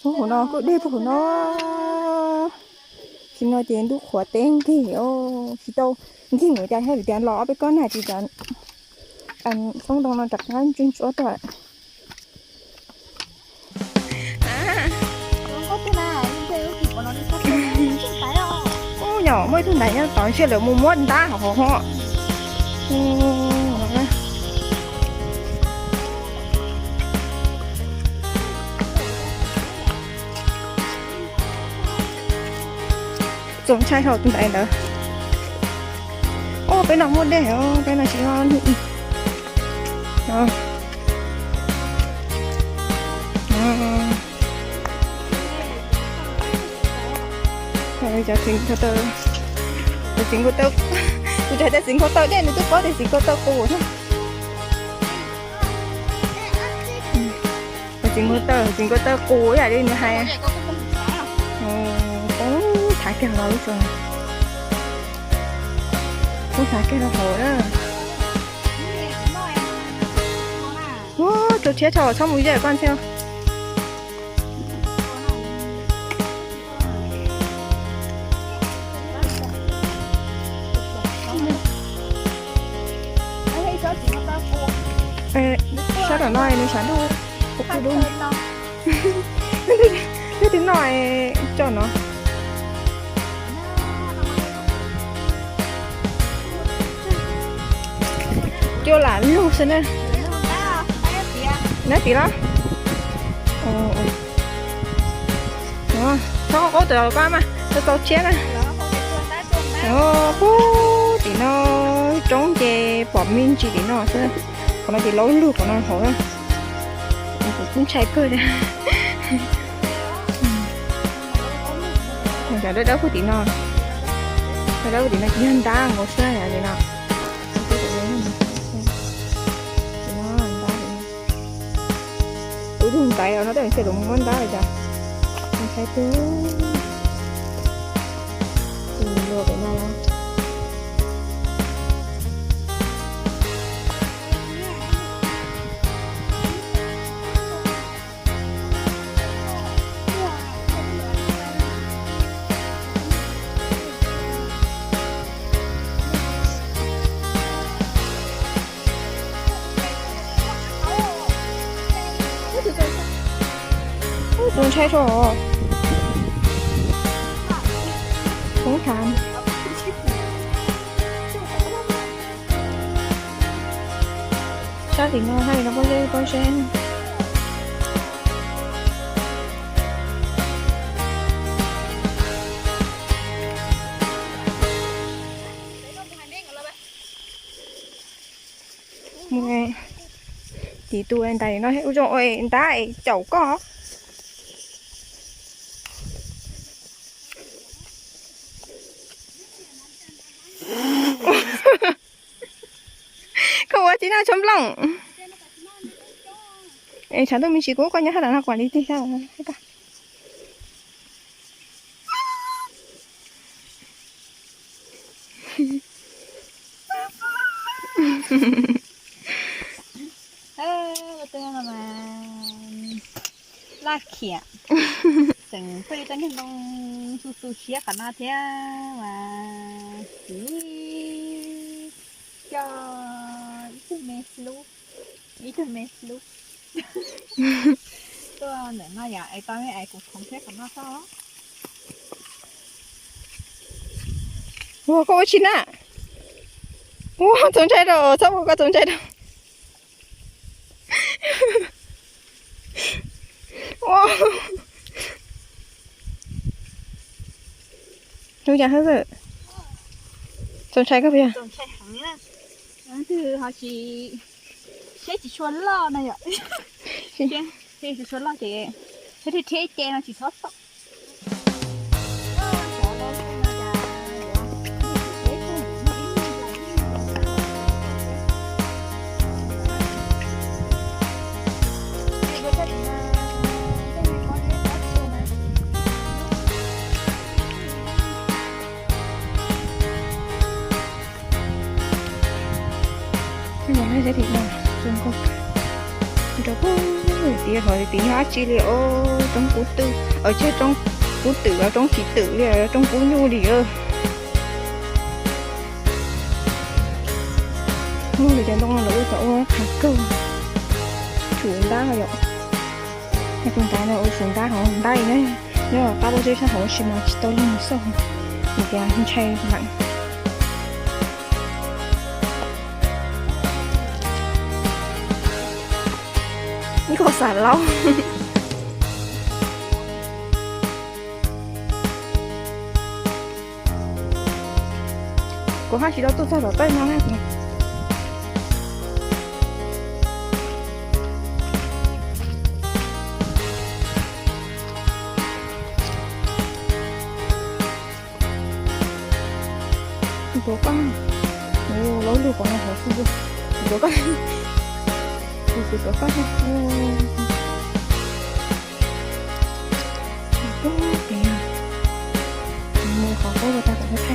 Puag hauv no kuj dej puag hauv no. Tsis no ces ntuj qhuav teb nkeeg, tsis tau nkeeg ua cas thiab vim tias los ob peb kob nag ces xoob ntoo no rov qab ntsuab ntsuab tuaj. Ub, yog muaj ib tug ntaiv nyob tod ntshe lawv mus muab ntab hauv hauv ho. Txaus ntshai dhau tus ntaiv ntawd. Ub, peb no muaj dej, peb no tsis no. Cov txiv ko taw, cov txiv ko taw, kuv tsis hais tias txiv ko taw dej, nws twb paub tias txiv ko taw qus thiab. Cov txiv ko taw, txiv ko taw qus ib yam li nws hais. Poob thav kiag los lub tso, poob thav kiag los hauv na. Ua, tsaus thiab thaum txhob mus yawm koj ntxiv. Sab tom no nws sab ntuj, kuv kuj dub. Leej twg noj tso no. Cua lam lug xwb na. Nab tim los. Txhob qaub tawm koj mas tau tau tshiab na. Puag tim no roob ces pom me ntsis tim no xwb. Qhov no ces laub lug qhov no hauv na. Kuv kuj ntshai kawg thiab. Cov dawb dawb puag tim no, dawb dawb puag tim no ces yog ntab nkaus xwb li no. Tus ntaiv no tej zaum ntshe lawv mus muab ntab li cas. Ntshai kawg. Tus luag pem no los. Tus ntshai so. Poob thav. Sab tim no hais no pob zeb pob zeb. Tim tus ntais no ua zoo ua ntab es caum koj. Koj ua txiv noj tshav nplooj. Es tshav ntuj me ntsis kuv koj nyob hab tas no kuv li tig. Laj khiam, tseem pheej li tej niag ntoo tu tu siab qhov no thiab mas kuv coj ib tug me hlub, ib tug me hlub tuaj ntawm no yom, es tau me es kuv khoov thiab qhov no tau. Ua koj ua tsi na? Ua txaus ntshai rau, txhob ua koj txaus ntshai rau. Ua, ua cas hwb, txaus ntshai koj puas yog? Twb ho tsis, seb tsis tshua loj no yom. Seb tsis tshua loj ces thiab thiab ce no tsis txhob txhom. Ces no zoo nkauj, rau puag tim Qhov tim yog dab tsi li os, roob kub twm, tsis yog roob kub twm, roob tsis twm li, roob kub nyuj li. Ub, cov ntoo no lawv ua tau ua qhav kawg, tsum ntab yom. Tus ntab no ua tsum ntab hauv ntaib na, nyob qab pob zeb sab hauv tab sis mas tsis tau lug xauj, vim tias ntshai lawm. Ib qho xam laub. Kuv haj tsis tau tuaj txog tom tawj no na. Tus tuav koj, laub lug qhov no hov xwb. Tus tuav koj, tus tuav koj, tus tuav koj, mus qhov koj ua tag kom tag